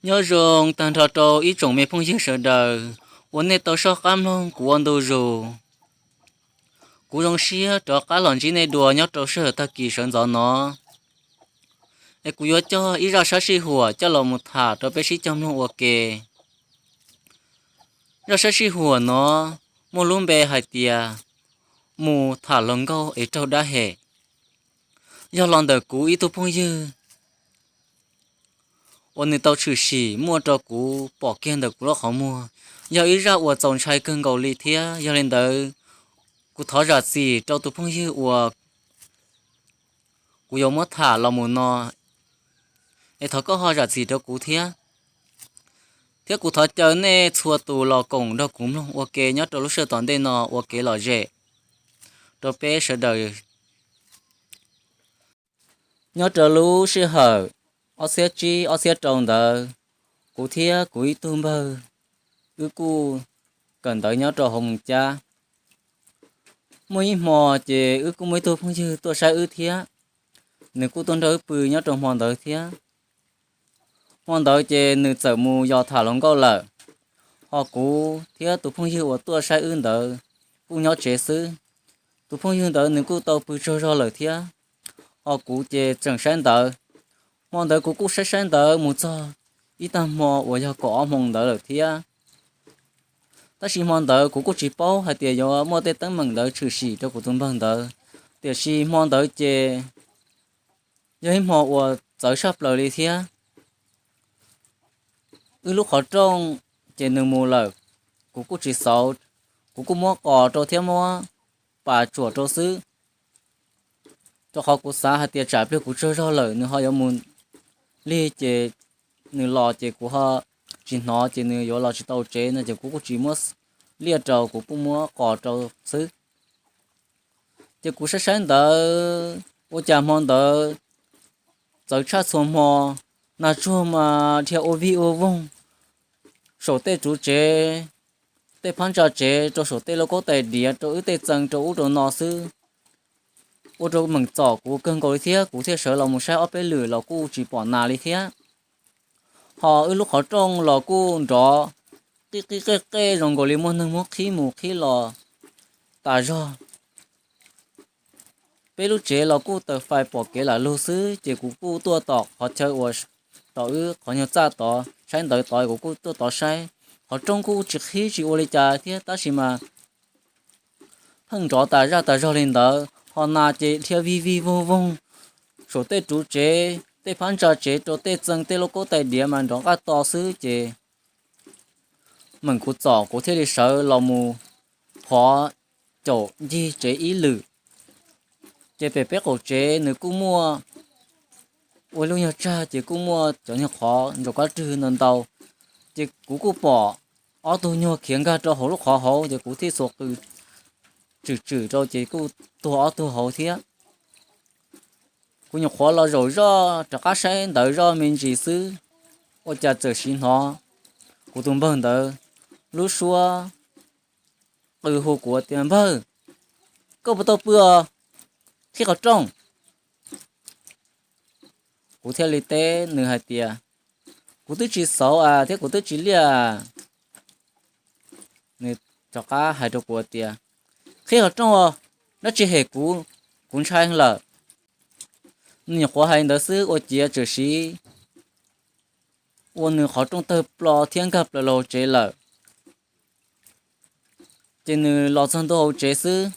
Nyob zoo tag nrho rau ib tsoom me phooj ywg sawv daws uas nej tau soj qab mloog kuv ua ntu zus. Kuv zoo siab rov qab los ntsib nej dua nyob rau sij hawm tag kis sawv ntxov no, es kuv yuav coj ib zaj sab sij huam coj los mus tham rau peb sib cog mloog ua ke. Zaj sab sij huam no muaj lub npe hais tias mus tham hluas nkauj es raug dab hem. Yog los ntawm kuv ib tug phooj ywg uas nws tau tshwm sim muaj rau kuv pom kiag ntawm kuv lub qhov muag. Yog ib zaj uas txaus ntshai kawg nkaus li thiab, yog li ntawd kuv thov zam txim rau tus phooj ywg uas kuv yuav muab tham los mus no, es thov koj ho zam txim rau kuv thiab. Thiab kuv thov caw nej txhua tus los koom nrog kuv mloog ua ke nyob rau lub sij hawm tom ntej no ua kev lom zem rau peb sawv daws. Nyob rau lub sij hawm ob txhiab tsib ob txhiab rau ntawd, kuv thiab kuv ib tug npawg, wb kuj kawm ntawv nyob rau hauv Moos Cab. Muaj ib hmo ces wb kuj muaj ib tug phooj ywg tuaj saib wb thiab, nws kuj tuaj nrog wb pw nyob rau hmo ntawd thiab. Hmo ntawd ces nws txawm mus yos tham hluas nkauj lawm, ho kuv thiab tus phooj ywg uas tuaj saib wb ntawd kuj nyob tsev xwb. Tus phooj ywg ntawd nws kuj tau pw tsaug zog lawm thiab, ho kuv ces tseem saib ntawv. Hmo ntawd kuv kuj saib saib ntawv mus txog ib tag hmo uas yog kaum ob hmo ntawd lawm thiab. Tab sis hmo ntawd kuv kuj tsis paub hais tias yuav muaj tej teeb meem ntawd tshwm sim rau kuv tus npawg ntawd, tiam sis hmo ntawd ces yog ib hmo uas txawv tshaj plaws li thiab. Wb lub qhov rooj ces nws mus lawm, kuv kuj tsis xauv, kuv kuj muab qos rau thiab muab pas tsuam rau xwb, rau qhov kuv xav hais tias tsam pliag kuv tsaug zog lawm nws ho yuav mus lig ces nws los ces kuv ho tsis hnov ces nws yuav los tsis tau tsev no ces kuv kuj tsis muab liaj rau, kuv kuj muab qos rau xwb. Ces kuv saib saib ntawv, ua cas hmo ntawd txawv tshaj txhua hmo, nag tsuag mas dhia ua vij ua voog saum tej tsev, tej phab ntsa tsev, rau saum tej lauj kaub tais diav, rau wb tej txee, rau ub rau no xwb. Ua rau meem txom kuv kawg nkaus li thiab, kuv thiaj sawv los mus saib ob peb lwm los kuj tsis pom nas li thiab. Ho wb lub qhov rooj los kuj nrov qij qij qej qej zoo nkaus li muaj neeg muab qhib mus qhib los tas zog. Peb lub tsev los kuj taws fais pom kev lam lug xwb, ces kuv kuj tuaj tom qhov chaw uas tom wb qhov nyuag txaj tod saib ntawv tod, kuv kuj tuaj tod saib. Qhov rooj kuj tsis qhib tsis ua li cas thiab, tab sis mas pheej nrov tas zaj tas zog li ntawd, ho nas ces dhia vij vij voog voog saum tej tsev, tej phab ntsa tsev, rau tej txee, tej lauj kaub tais diav mas nrov nqaj to xwb ces meem kuv txom kuv thiaj li sawv los mus qhov caum ncig tsev ib lwm. Ces pem peb qaum tsev nws kuj muaj ua lub nyuag tsag, ces kuj muaj cov nyuag qhov ntsaum kab rwg ntau ntau. Ces kuv kuj pom ob tug nyuag khiav nkag rau hauv lub qhov hauv, ces kuv thiaj xuas qws tswm tswm rau ces kuj tuag ob tug hauv thiab. Kuv nyuam qhuav los zaum zoj rov qab saib ntawv zoj me ntsis xwb, ua cas txawm sim hnov kuv tus npawg ntawd lub suab qw hu kuv tias, Npawg, koj puas tau pw os? Qhib qhov rooj. Kuv thiaj li teb nws hais tias, Kuv twb tsis xauv as thiab kuv twb tsis liaj. Nws rov qab hais rau kuv tias, Qhib qhov rooj os, dab tsi hem kuv, kuv ntshai lawm. Nws nyuam qhuav hais ntawd xwb ua ciav txawm sim ua nws qhov rooj tawg plo thiab nkag plaws los hauv tsev lawm. Ces nws los txog ntua hauv tsev xwb,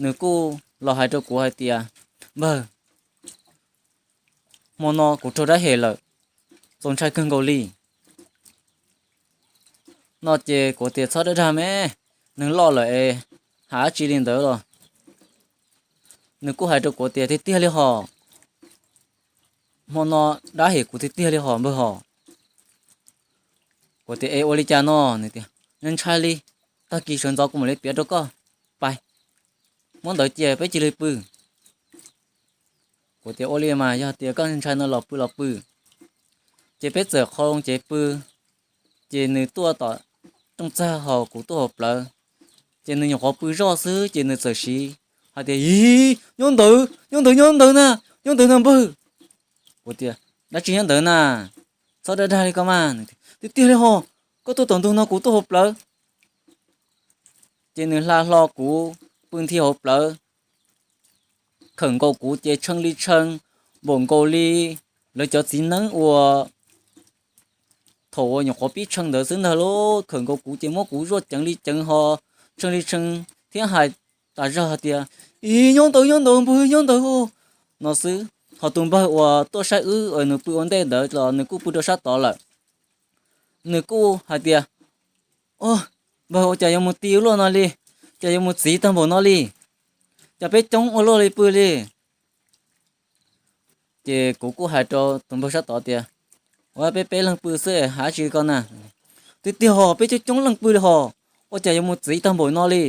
nws kuj los hais rau kuv hais tias, Npawg, hmo no kuv raug dab hem lawm, txaus ntshai kawg nkaus li. No ces kuv tias, Txhob dag dag me, neeg loj lawm es hais dab tsi li ntawd los? Nws kuj hais rau kuv tias, Tiag tiag li hos, hmo no dab hem kuv tiag tiag li hos npawg hos. Kuv tias, Es ua li cas no? Nws tias, Ntshai li, tag kis sawv ntxov kuv mam li piav rau koj. Pais, muab ntawv cia peb cia li pw. Kuv tias, Ua li mas yog tias koj ntshai no los pw los pw. Ces peb txawm qhau loo cev pw, ces nws tuaj tom rooj txag hos kuv tuaj hauv plawv. Ces nws nyuam qhuav pw zoj xwb ces nws txawm sim hais tias, Yig, nyob ntawd, nyob ntawd, nyob ntawd na, nyob ntawd na npawg. Kuv tias, Dab tsi nyob ntawd na? txhob dag dag li ko mas. Tiag tiag li hos, koj tuaj tom ntug no kuv tuaj hauv plawv. Ces nws hla hlo kuv pw nthi hauv plawv, khawm nkaus kuv ces tshee li tshee, npaum nkaus li lawv cov txiv neeb uas thaum uas nyuam qhuav pib tshee ntawd xwb ntag lauj. Khawm nkaus kuv ces muab kuv zuaj ceev li ceev ho tshee li tshee thiab hais tas zog hais tias, Ib, nyob ntawd, nyob ntawd npawg, nyob ntawd no xwb. Ho tus npawg uas tuaj saib wb uas nws pw ua ntej ntawd los nws kuj pw rau sab tod lawm. Nws kuj hais tias, Npawg, ua cas yuav mus ti ua luaj no li? Cas yuav mus txiv tag npaum no li? Cas peb coob ua luaj li pw li? Ces kuv kuj hais rau tus npawg sab tod tias, Ua peb peb leeg pw xwb hais tsis ko na. Tiag tiag hos, peb coob coob leej pw li hos, ua cas yuav mus txiv tag npaum no li?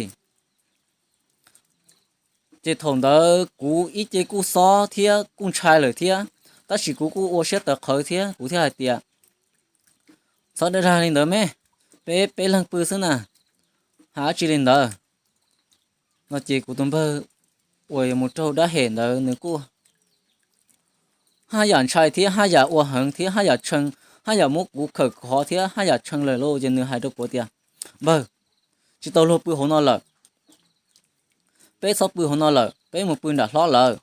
Ces thaum ntawd kuv ib ce kuj xob thiab kuj ntshai lawm thiab, tab sis kuv kuj ua siab tawv qhawv thiab kuv thiaj hais tias, Txhob dag dag li ntawd me, peb peb leeg pw xwb na, hais tsis li ntawd no. Ces kuv tus npawg uas yuav mus raug dab hem ntawd nws kuj haj yam ntshai thiab haj yam ua heev thiab haj yam tshee, haj yam muab kuv khawm khov thiab haj yam tshee lawm lauj. Ces nws hais rau kuv tias, Npawg, tsis tau luag pw hauv no lawm, peb txhob pw hauv no lawm, peb mus pw nram hlob lawm.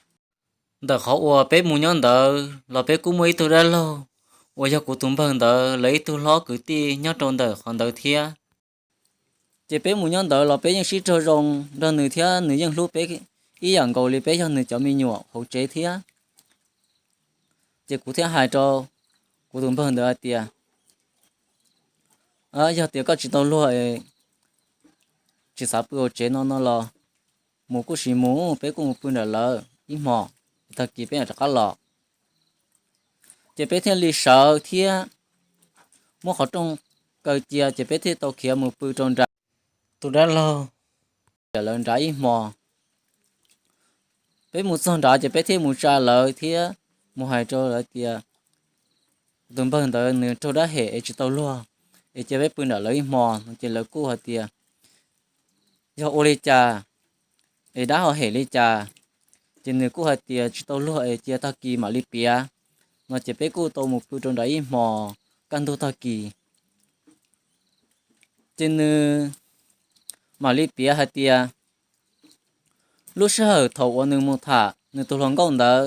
Ntawm qhov uas peb mus nyob ntawd los peb kuj muaj ib tug dab laug uas yog kuv tus npawg ntawd lawv ib tug hlob kwv tij nyob rau ntawm qhov ntawd thiab. Ces peb mus nyob ntawd los peb yeej sib raug zoo nrog nws thiab nws yeej hlub peb ib yam nkaus li peb yog nws cov me nyuam hauv tsev thiab. Ces kuv thiaj hais rau kuv tus npawg ntawd hais tias, Yog tias koj tsis tau luag es tsis xav pw hauv tsev no no los mus kuj sim mus, peb kuj mus pw nram lawv ib hmos, tag kis peb mam rov qab los. Ces peb thiaj li sawv thiab muab qhov rooj kaw cia, ces peb thiaj tau khiav mus pw rau nram tus dab laug lawv nrad ib hmos. Peb mus txog nrad ces peb thiaj mus tsa lawv thiab mus hais rau lawv tias, Tus npawg ntawd nws raug dab hem es tsis tau luag, es cia peb pw nram lawv ib hmos no. Ces lawv kuj hais tias, Yog ua li cas es dab ho hem li cas? Ces nws kuj hais tias tsis tau luag es cia tag kis mam li piav no. Ces peb kuj tau mus pw rau nrad ib hmos kaj ntug tag kis. Ces nws mam li piav hais tias lub sij hawm thaum uas nws mus tham nws tus hluas nkauj ntawd,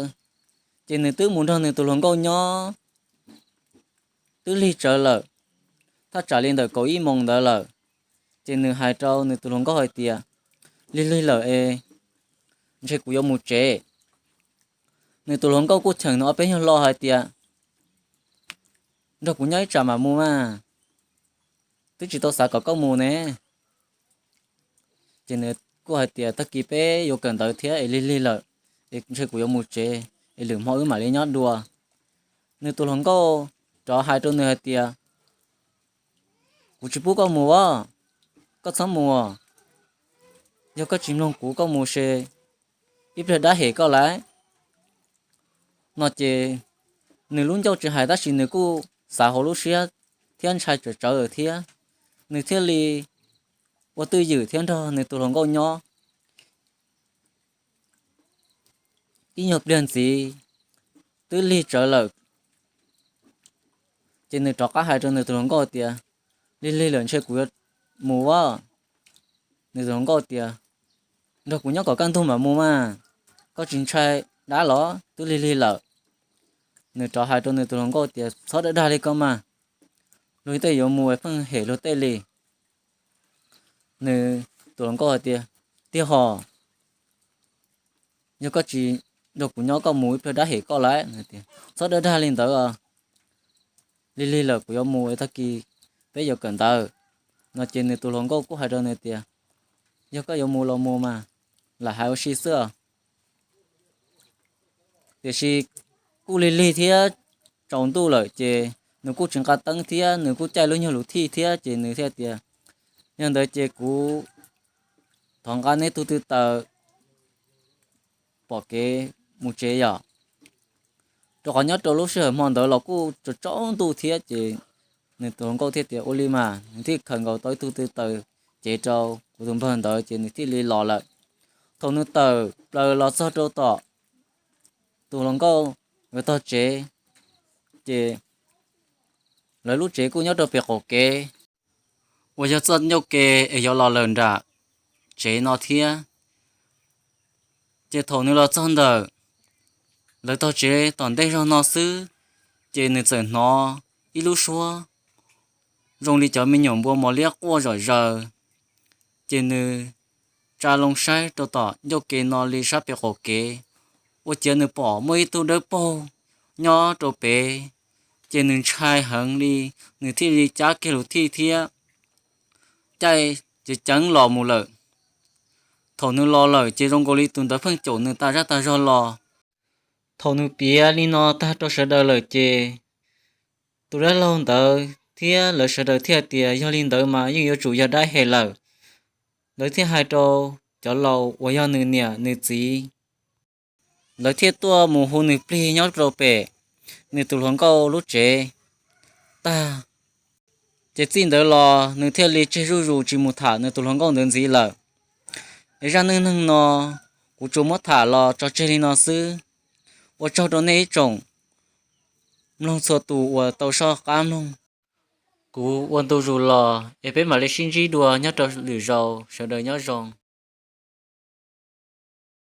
ces nws twb mus nrog nws tus hluas nkauj nyob twb lig tsawv lawm, thaj tsam li ntawm kaum ib moos ntawd lawm. Ces nws hais rau nws tus hluas nkauj hais tias, Lig lig lawm es ntshe kuv yuav mus tsev. Nws tus hluas nkauj kuj cheem nws ob peb nyuag lo hais tias, Nrog kuv nyob ib tsam mam mus mas, twb tsis tau xav kom koj mus ne. Ces nws kuj hais tias, Tag kis peb yuav kawm ntawv thiab es lig lig lawm, es ntshe kuv yuav mus tsev, es lwm hmo wb mam li nyob dua. Nws tus hluas nkauj rov hais rau nws hais tias, Kuv tsis pub koj mus os, koj txhob mus. Yog koj tsis mloog kuv koj mus ces ib pliag dab hem koj lawm no. Ces nws lub ncauj tsis hais tab sis nws kuj xav hauv lub siab thiab ntshai tsawv tsawv lawm thiab. Nws thiaj li ua twj ywm thiab nrog nws tus hluas nkauj nyob ib nyuag pliag ntxiv, twb lig tsawv lawm. Ces nws rov qab hais rau nws tus hluas nkauj tias, Lig lig lawm ntshe kuv yuav mus as. Nws tus hluas nkauj tias, Nrog kuv nyob kom kaj ntug mam mus mas, koj tsis ntshai dab los twb lig lig lawm. Nws rov hais rau nws tus hluas nkauj tias, Txhob dag dag li ko mas, luag tej yuav mus es pheej hem luag tej li. Nws tus hluas nkauj hais tias, Tiag hos, yog koj tsis nrog kuv nyob koj mus ib pliag dab hem koj lawm. Txhob dag dag li ntawd, lig lig lawm kuv yuav mus es tag kis peb yuav kawm ntawv no. Ces nws tus hluas nkauj kuj hais rau nws tias, Yog koj yuav mus los mus mas, lam hais ua si xwb. Tiam sis kuj lig lig thiab tsaus ntuj lawm ces nws kuj tsis nqa teeb thiab nws kuj caij lub nyuag luv thij thiab ces nws thiaj tias, Yog ntawd ces kuv thov nqa neb tug tw taws pom kev mus tsev yom. Rau qhov nyob rau lub sij hawm hmo ntawd los kuj tsaus tsaus ntuj thiab ces nws tus hluas nkauj thiaj tias ua li mas nws thiaj khawm nkaus tau ib tug tw taws cev rau kuv tus npawg ntawd ces nws thiaj li los lawm. Thaum nws tawm plaws los txog rau tom tus hluas nkauj yuav tog tsev ces lawv lub tsev kuj nyob rau pem qaum kev uas yog txoj ncauj ke es yuav los lawm nram tsev no thiab. Ces thaum nws los txog ntawm lawv tog tsev tom ntej zog no xwb, ces nws txawm hnov ib lub suab zoo li cov me nyuam npua mos liab quaj zom zaws. Ces nws tsa loo saib rau tom ncauj ke no li sab pem qaum kev, ua ciav nws pom muaj ib tug dawb paug nyob rau pem. Ces nws ntshai heev li, nws thiaj li cab kiag lus thij thiab caij ceev ceev los mus lawm. Thaum nws los lawm ces zoo nkaus li tus ntawd pheej caum nws tas zaj tas zog los. Thaum nws piav li no tag rau sawv daws lawm ces tus dab laug ntawd thiab lawv sawv daws thiaj tias yog li ntawd mas yeej yuav tsum yog dab hem lawm. Lawv thiaj hais rau cov laus uas yog nws niam nws txiv, lawv thiaj tuaj mus hu nws plig nyob rau pem nws tus hluas nkauj lub tsev tag. Ces txij ntawd los nws thiaj li tseg zuj zus tsis mus tham nws tus hluas nkauj ntawd ntxiv lawm. Es zaj neej neeg no kuv tsuas muab tham los tso tseg li no xwb. Ua tsaug rau nej ib tsoom mloog txhua tus uas tau soj qab mloog. Kuv ua ntu zus los es peb mam li sib ntsib dua nyob rau lwm zaus, sawv daws nyob zoo.